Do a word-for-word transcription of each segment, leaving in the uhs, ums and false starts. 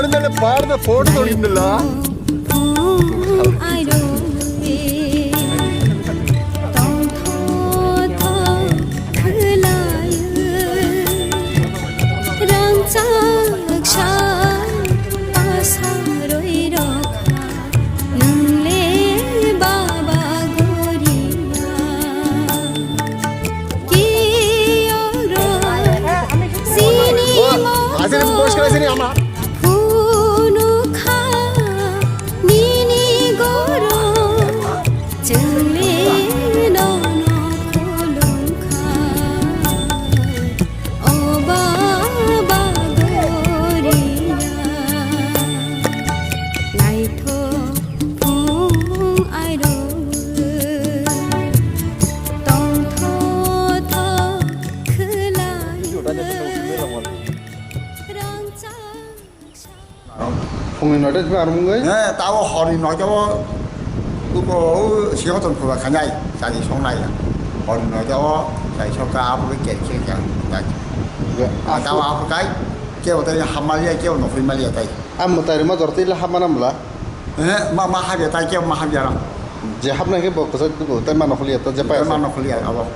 Nana bar na photo dol indala. Phung airo e, tongtho tho khwlai, rangchak sa pasarwi rokha, nwng le baba goriya. Ki oro sini mo. Asli bos kena sini ama. Phunukha nini goro, chwngle nono khulumkha. O baba goriya, naithok phung airo, tongtho tho khwlai. Phungni noita twi armung gai? Eh, tabo horni noita o, uko, o, siyo ton phuba khanai, chai songnai. Horni noita o, chai sokha, aphuru ker ker kha, chai. Ya, ah, tabo aphuru kai, kebo tai hamaliya, kebo nokhoi maliya tai. Am mwtai rwma jor twi la hamana mla? Eh, ma, ma habya tai, kebo ma habya rang. Je hapnai khe bo kwchak dugo, tei mano khliya to je pai. Tei mano khliya abo.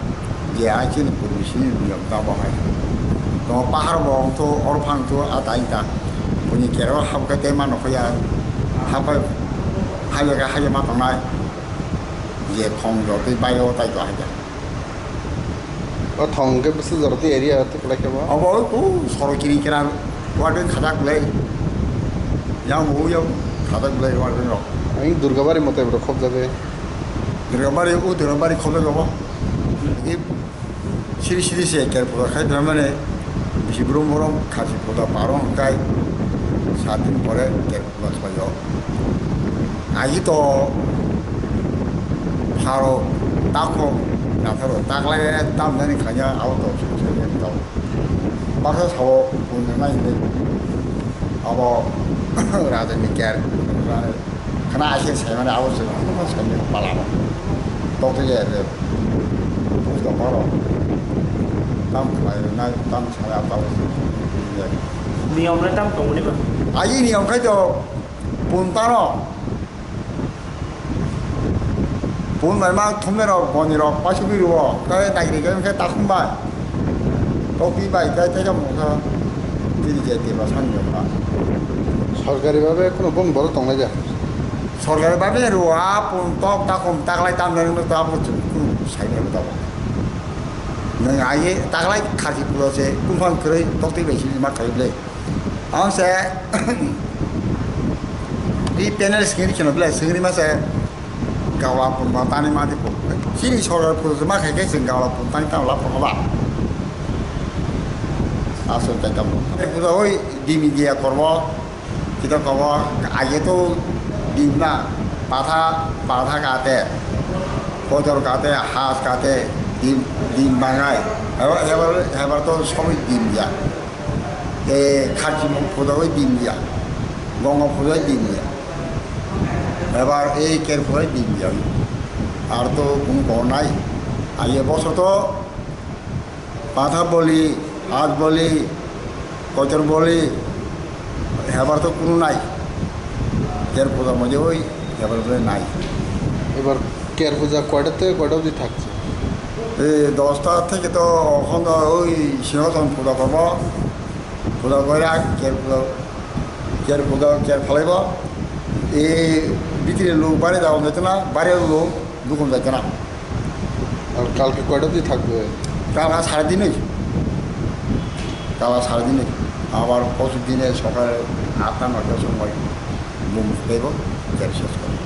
Je ai chini purbi sini niyom ta bo hai. To pahar bo to or phang to a tai ta. Buni kero hap khe tei mano khliya. Hap hai, hai ga hai ma tongnai. Je thong jo tei bai o tai to hai ja. O thong khe bwswk jora tei area tei kwlai khe bo? Abo o sorok kiri kira warden khajak le. Yang bo yang khajak le warden rok. Ang Durgabari motai bro khobjagwi. Durgabari, o Durgabari khobjak abo. Siri siri se ker pura khai dramane bisi brum brum khasi pura paro hwnkhe sat din pore ker Bachpayo. Agi to pharo takhok natharo taklai tamjani khanya abo to sumsai to. Baksa sao punjana inde abo raja ni ker khana ase saimani abo se saimani palaro. Tokte ya de. Pusto paro. Tam khlai nai tam saya abo se. Niyom le tam tongmani ba. Agi niyom khai to. Pun tano. Pun bai ma thumne rok, boni rok, pasu biru o. Kai nagri kai khe takhum bai. Topi bai kai tei jam kha. Tini je te ba sani jam ba. Sorkari babe kono bong boro tongnai ja. Sorkari babe ruwa pun tok takhum taklai tam nang no ta bu chu sai ne ta. Nang ai taklai khaji pulo se kumphang kroi tok tei bai si ma khai ble. Ang se di panel singri chino bela singri ma se gawla pun ma tani ma di pun. Sini sorkar pun ma khai khai sing gawla pun tani tang la pun ba. Aso tai tam. Puja oi di media korbo. Kita korbo age to di na patha patha kate. Kotor kate, has kate, di di bangai. Hebar hebar hebar to sobi di ya. E kharchi mung phuda oi din dia. Gonga phuda oi din dia. Ebar ei ker phuda oi din dia. Ar to kunu kor nai. Aye bosor to patha boli, hat boli, kotor boli, hebar to kunu nai. Ker phuda moje oi, hebar bole nai. Ebar ker puja koita te koita obdi thakse? Ei dosta theke to okhono oi singhason puja korbo. Puja koira ker puja, ker puja ker phalaibo. Ei bitire lok bare da onde tana, bare lok dukum da tana. Ar kalke koita obdi thakbe? Kalka sare dinoi. Kalka sare dinoi. Abar posu dine sokale atta noita somoi bum phaibo, ker ses korbo.